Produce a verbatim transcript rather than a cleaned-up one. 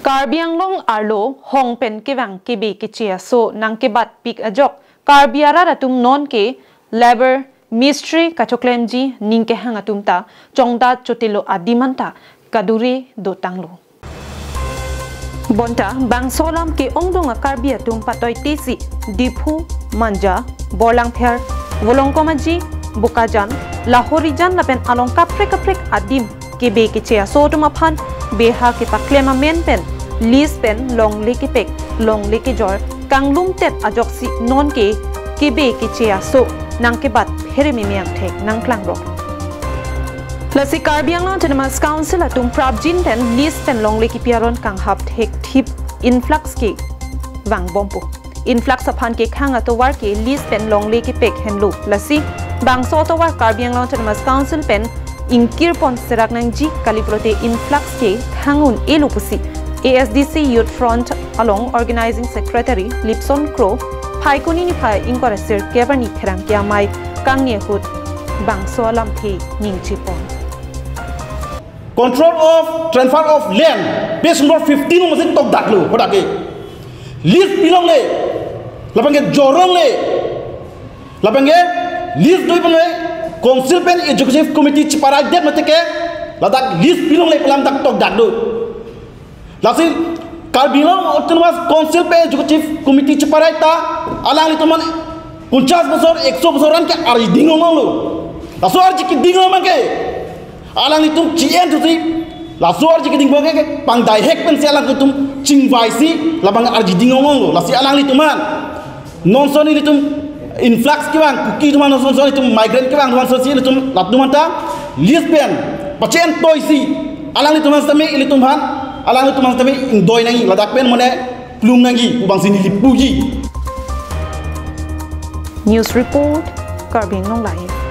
Karbi Anglong arlo hong pen kevang kebe keche aso nangkebatpik ajok Karbi arat atum nonke labour, mistri kachoklemji ning kehang atum ta chongdat chotilo adim anta kadure dotanglo. Bonta bangso alam ke-ongdung a-Karbi atum patoi tesi Diphu, Manja, Borlangpher, Volongkom Aji, Bokajan, Lahorijan lapen along kaprek kaprek adim kebe keche aso atum aphan beha kepaklem amen pen lease pen longle kepek, longle kejor kanglumtet ajoksi nonke kebe keche aso nangkebat phere meme angthek nangklangrok. Lasi Karbi Anglong Autonomous Council atum prapjin pen lease pen longle kepi aron kanghap thekthip influx kevang bompo. Influx aphan kekhang atovar ke lease pen longle kepek henlo. Lasi bangso atovar Karbi Anglong Autonomous Council pen ingkirpon serak nangji kali pulote influx ke thang un-elo pusi A S D C Youth Front along Organizing Secretary Lipson Kro Phaikuni niphai ingkoi ra sirkep arni pherangke amei kangni ahut bangso alamthe ningje pon. Control of Transfer of Land, page number fifteen along si tokdaklo, hadak ke. Lease pilongle, lapen ke jorlongle, lapen ke lease doi pen le, Council pen Executive Committee cheparaidet mate ke, ladak lease pilongle pu alam dak tokdaklo. Lasi Karbi Anglong Autonomous Council pen Executive Committee cheparai ta, alanglitum aphan ponchas bosor, ekso bosor an ke arji ding ong onglo. Laso arji keding ong abang ke alanglitum chi-en thusi, laso arji keding abang ke pangdai hek pensi alanglitum chingvaisi labang arji ding ong onglo. Lasi alanglitum aphan, non son ilitum influx kevang, Kuki atum aphan, non son ilitum migrant kevang atum aphan, son si ilitum latum aphan ta lease pen pache-en toisi, alanglitum aphan sitame ilitum aphan, alanglitum aphan sitame ingdoi nangji, ladak pen mane plung nangji pu abangsi neli puji. News report, Karbi Anglong Live.